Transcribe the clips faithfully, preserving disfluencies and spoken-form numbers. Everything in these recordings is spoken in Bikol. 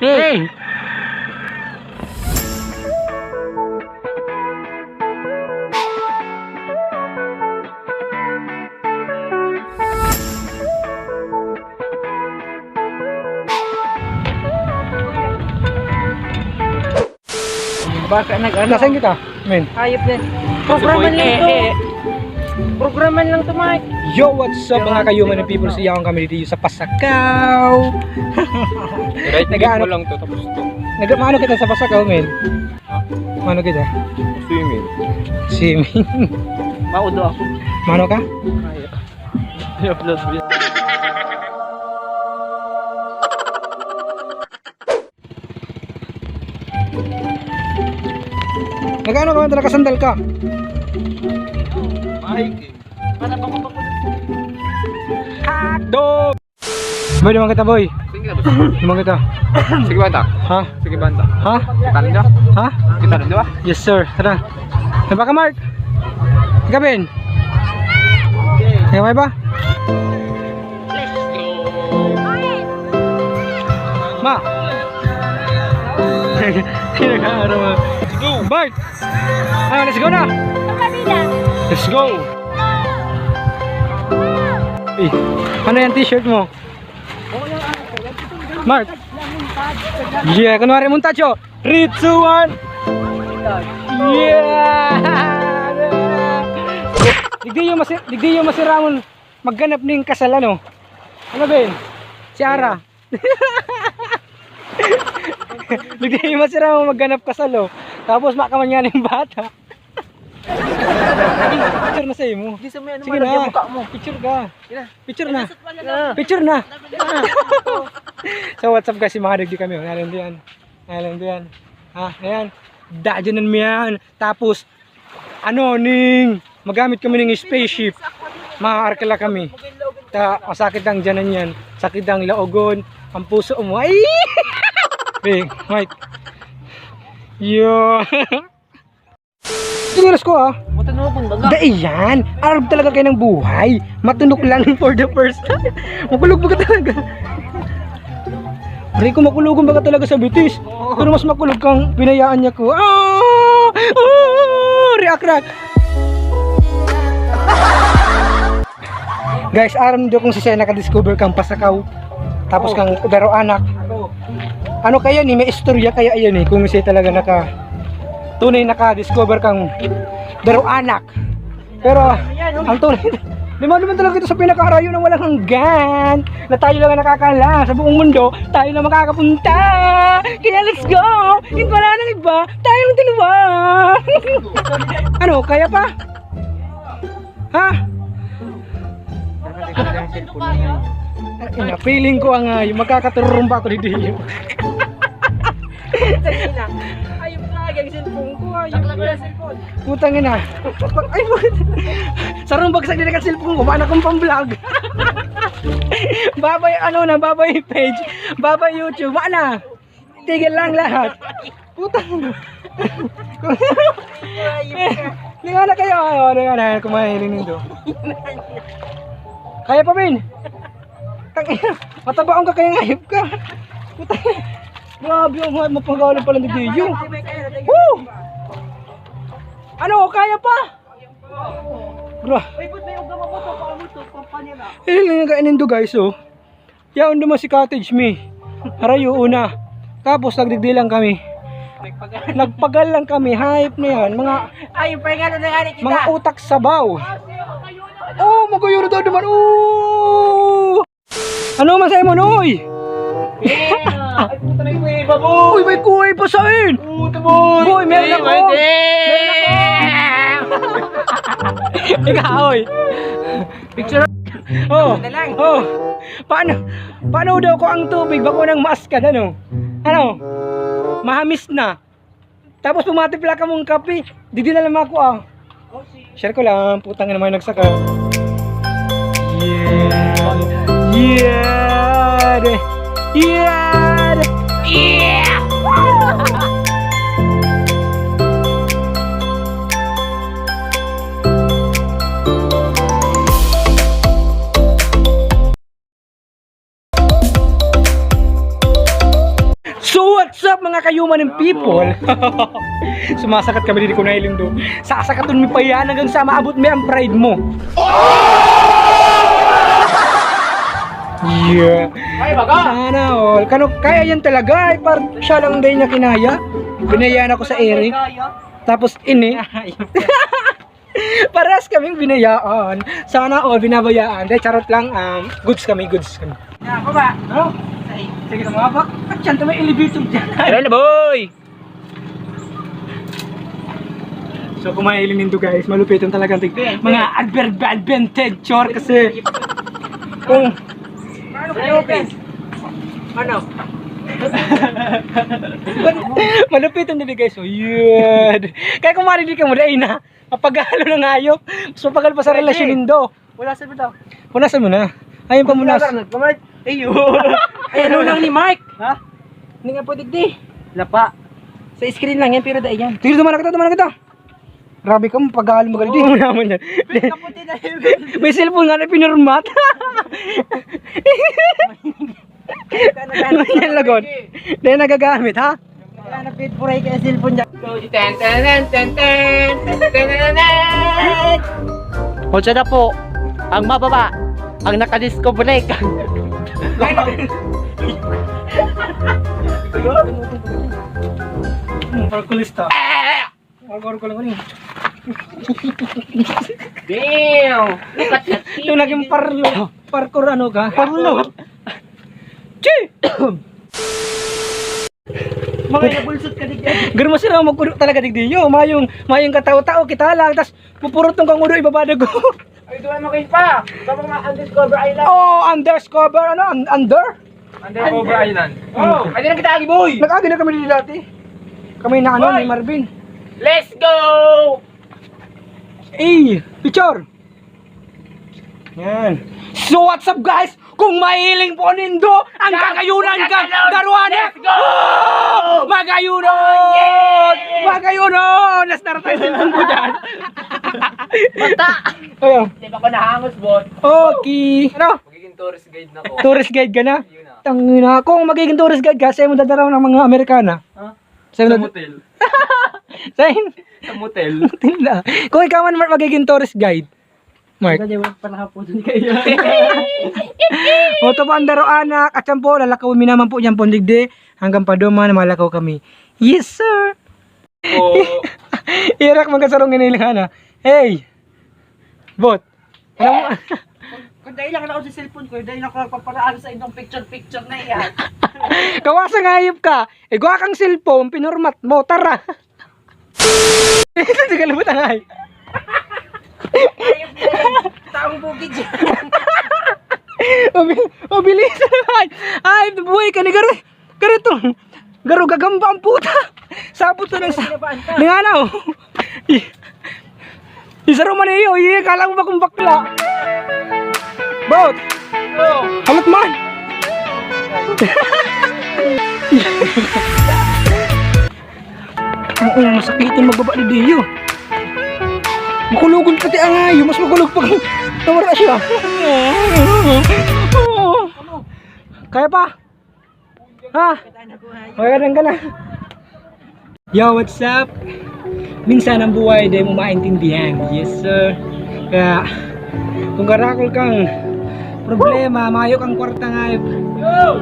Hey! Baka nag-ano. Nasaan kita, men? Hayop na. Programa lang to. Eh, eh. Programa lang to, Mike. Yo, what's up, mga kayuman and people? Siya akong kami dito sa Pasakaw. Right, Nag-ano mo lang to, tapos to. Nag-, maano kita sa Pasakaw, men? Maano kita? Swimming. Swimming. Maudo ako. Maano ka? Hayop. I-upload mo yan. Nag-ano ka, nakasandal ka? Mahiking. Para bang mapakulit? Hotdog! Boy, naman kita, boy. Sige na, boss. Naman kita. Sige, banta. Ha? Sige, banta. Ha? Kita rin, di ba? Ha? Kita rin, di ba? Yes, sir. Tara. Nabaka, Mark? Gabin? Ikaw may ba? Ma! Pinag-aaro mo. Bart! Ah, let's go na! Let's go! Eh, ano yung t-shirt mo? Mark! Yeah, kunwari, montage, oh! Three, two, one! Yeah! Digdi yung masi-, digdi yung masiramon. Magganap ning kasal, ano? Ano, Ben? Si Ara. Hindi masira mo magganap kasal, oh. Tapos makaman nga ng bata. Picture na sa imo. Di sa may ano, Sige malagyan na. Mukha mo. Picture ka. Sige na. Picture na. Picture na. So, what's up, guys? Si mga nagdi kami, oh. Nalang diyan. Nalang diyan. Ha, ayan. Dajanan mo yan. Tapos, ano, ning magamit kami ning spaceship, maaarkila kami. Ta, masakit ang tiyan niyan, sakit ang laogon, ang puso mo. Ay! Hey, Mike. Yo. Tingin ko, ah. Matanugon, baga. Dai yan. Arog talaga kayo ng buhay. Matunok lang for the first time. Makulog ba ka talaga? Aray ko, makulog ba ka talaga sa bitis? Pero mas makulog kang pinayaan niya ko. Ah! Ah! React, react. Guys, aram niyo kung sisay nakadiscover kang Pasakaw, tapos kang Daro Anak. Ano kaya ni? May istorya kaya yan eh, kung sisay talaga naka, tunay naka-discover kang Daro Anak. Pero ang tunay, lima naman talaga ito sa pinakaharayo na walang hanggan, na tayo lang ang nakakaalam sa buong mundo, tayo lang makakapunta. Kaya let's go! Yung wala nang iba, tayo ang dalawa. Ano, kaya pa? Ha? Ay, na, feeling ko ang, ah, yung magkakaturumba ako dito. Ayun na, ayun na, ang cellphone ko, ayun na, cellphone. Putang ina. Ay, put-, sarong bagsak din ang cellphone ko, baka akong pang-vlog. Babay, ano na, babay page, babay YouTube, wala na. Tigil lang lahat. Putang ina. Hindi nga na kayo, ano, hindi nga na, kumain nindo. Kaya pa, Ben? Tang ina, matabaon ka kaya ngayop ka. Putang ina. Grabe, ang mga mapagalo pala ni Diyo. Woo! Ano, kaya pa? Bro. Ay, ba't may uga mo to? Paano to? Pampanya na? Ayun lang yung kainin do, guys, oh. Yaon naman si cottage mi. Harayo una. Tapos nagdigdi lang kami. Nagpagal lang kami. Hayop na yan. Mga, Ay, yung pahinga na nga ni kita. Mga utak sabaw. Oh, magayuro daw naman. Oh! Ano man sa imo, Noy? Ay, puta na yung iba, boy. Uy, may kuhay pa sa in. Puta, boy. Boy, meron ako. Meron ako. Ikaw, oy. Picture. Oh. Na lang. Oh. Paano, paano daw ko ang tubig? Bako nang maaskad, ano? Ano? Mahamis na. Tapos pumatimpla ka mong kape, di din alam ako, ah. Share ko lang, putang ina, may nagsaka. Yeah. Yeah. Yeah. Yeah. So what's up, mga kayuman and people? Sumasakat kami diri ko na ilindo. Sasakaton mi pa yan hanggang sa maabot mi ang pride mo. Yeah. Ay, baga! Sana all. Kano, kaya yan talaga. Ay, par, siya lang din niya kinaya. Binayaan ako sa ere. Tapos ini. Parehas kaming binayaan. Sana all binabayaan. Dahil charot lang, um, goods kami, goods kami. Yan, baba. Ano? Ay, sige na, baba. At yan, may elevator dyan. Tara na, boy! So, kung mahiling nindo, guys, malupitan talaga ang tig-, mga adver-, adventure kasi kung ano kayo, guys? Ano? Malupitan din, guys. So, yun. Kaya kung marinig ka mo, dahil na. Mapagalo ng hayop. Mas mapagal pa sa relasyon nindo. Punasan mo daw. Punasan mo na. Ayun pa, punas. Ay, ano lang ni Mike? Ha? Hindi nga pwede, di. Lapa. Sa screen lang yan, pero dai yan. Tigil, duman na kita, duman na kita. Grabe ka, mapagalo, magaling, di. Oo naman yan. Kaputi na yun. May cellphone nga na pinurmat. Ganyan, lagon. Dahil nagagamit, ha? Kaya napitpuray ka yung cellphone dyan. Ten, ten, ten, ten, ten, ten, ten, ten, ten. Kung siya na po, ang mababa, ang nakadisco brake. Kalkulista. Kalkul ko lang ano yun. Damn! Look at that. Ito naging parlo. Parkour ano ka? Parlo. Chi! Mga nabulsot ka, digdi. Garo mo sila magkudo talaga, digdi. Yo, mayong, mayong katao-tao, kita lang. Tas, pupurutong kang udo, ibabado ko. Ay, doon mo kayo pa. Sa mga Undiscovered Island. Oh, Undiscovered, ano? Un-, under? Undercover Island. Oh. Ay, di na kita agi, boy. Nag-agi na kami dito dati. Kami na ano, Boy. Ni Marvin. Let's go! Eh, picture. Yan. So what's up, guys? Kung mahiling po nindo ang Yan. Kagayunan ka, Yan. Garuanek! Let's go! Oh! Magayunon! Oh, yeah! Magayunon! Nas naratay sa cellphone ko dyan. Bata! Ayun. Di ba ko nahangos, bot? Okay. Ano? Magiging tourist guide na ko. Tourist guide ka na? Yun na. Tangina, kung magiging tourist guide ka, sa'yo mo dadaraw ng mga Amerikana. Ha? Sa'yo Sa mo dad- motel. Sa'yo? Sa motel. Motel na. Kung ikaw man, Mark, magiging tourist guide. Mark. Hindi, wag pa nakapunan kayo. Moto pa ang daro, anak. At yan po, lalakaw mi naman po dyan, Pondigde. Hanggang pa duman, malakaw kami. Yes, sir. Oo. Irak mga sarong inilingan, ah. Hey! Bot! Alam mo, Kung dahil lang ako sa cellphone ko, dahil ako nagpaparaan sa inyong picture-picture na iyan. Kawasa nga hayop ka! Igwa kang cellphone, pinormat mo, tara! Sige, lumutang ay. Taong bukid dyan. Mabil-, mabilis na naman. Ay, buhay ka ni Garo. Ganito. Garo, gagamba ang puta. Sabot ko ng sa-, Kinabaan ka. Nangana, oh. I-, isa rin man iyo, iya, kala mo ba kung bakla? Bot! Oh. Halat man! Ang, ang masakit yung magbaba ni Dio. Makulogon pati ang ayo, mas makulog pa kung nawara siya. Kaya pa? Ha? Magandang ka na. Yo, what's up? Minsan ang buhay, di mo maintindihan. Yes, sir. Kaya, kung karakol kang problema, mayo kang kwarta nga,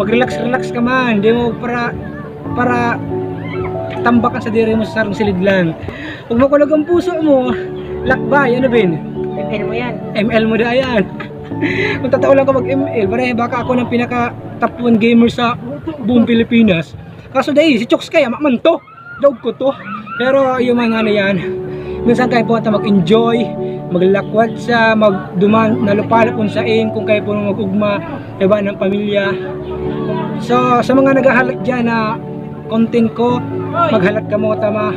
mag-relax-relax ka man. Di mo para, para tambakan sa diri mo sa sarong silid lang. Pag makulog ang puso mo, lakbay, ano, Ben? M L mo yan. M L mo da yan. Kung tatao lang ka mag-M L, pare, baka ako ng pinaka top one gamer sa buong Pilipinas. Kaso dahil si Chooks kaya, maman to. Daog ko to. Pero yung mga ano yan, minsan kayo po ata mag-enjoy, maglakwat sa, magduman, nalupalop kung sain, kung kayo po mag-ugma, iba ng pamilya. So, sa mga naghahalat dyan na content ko, maghalat ka mo, tama.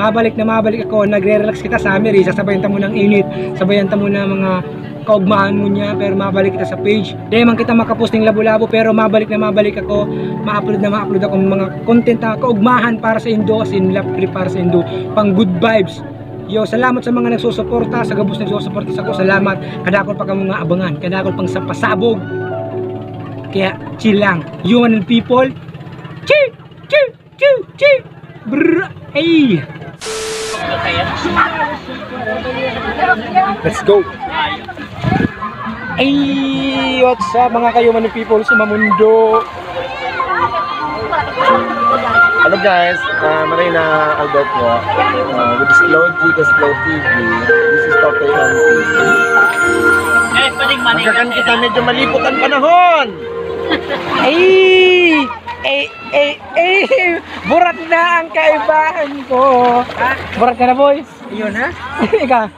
Mabalik na mabalik ako, nagre-relax kita sa Amir, eh. Sasabayan ta mo ng init, sabayan ta mo na mga kaugmahan mo niya, pero mabalik kita sa page. Di man kita makaposting labo-labo, pero mabalik na mabalik ako, ma-upload na ma-upload ako ng mga content na kaugmahan para sa indo, sinlap trip para sa indo, pang good vibes. Yo, salamat sa mga nagsusuporta, sa gabos nagsusuporta sa ko, salamat. Kadakol pa kamo nga abangan, kadakol pang sa pasabog. Kaya, chill lang. Human and people, chill! Hey! Let's go! Hey! What's up, mga kayuman ni people sa mamundo? Hello guys, uh, Marina Aldo po uh, with Slow G, the Slow T V. This is Totoy Auntie. Eh, pwedeng mali. Magkakan kita, medyo malipot ang panahon. Ay! Ay! Ay! Ay! Burat na ang kaibahan ko. Burat ka na, boy. Yun ha? Ika.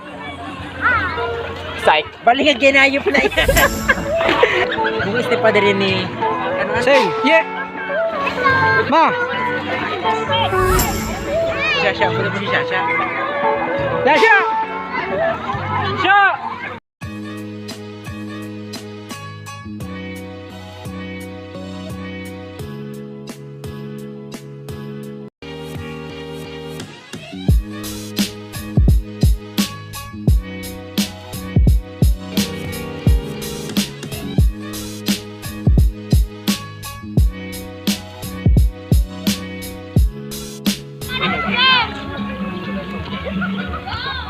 Psych. Balik ang ginayop na yan. Bungis ni Padre ni... Ano na? Say, yeah. Ma. Siya, siya. Pwede mo si Shasha. Dasha. Sha.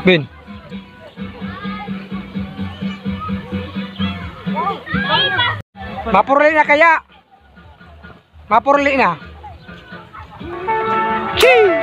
Bin. Mapurli na kaya? Mapurli na. Chee!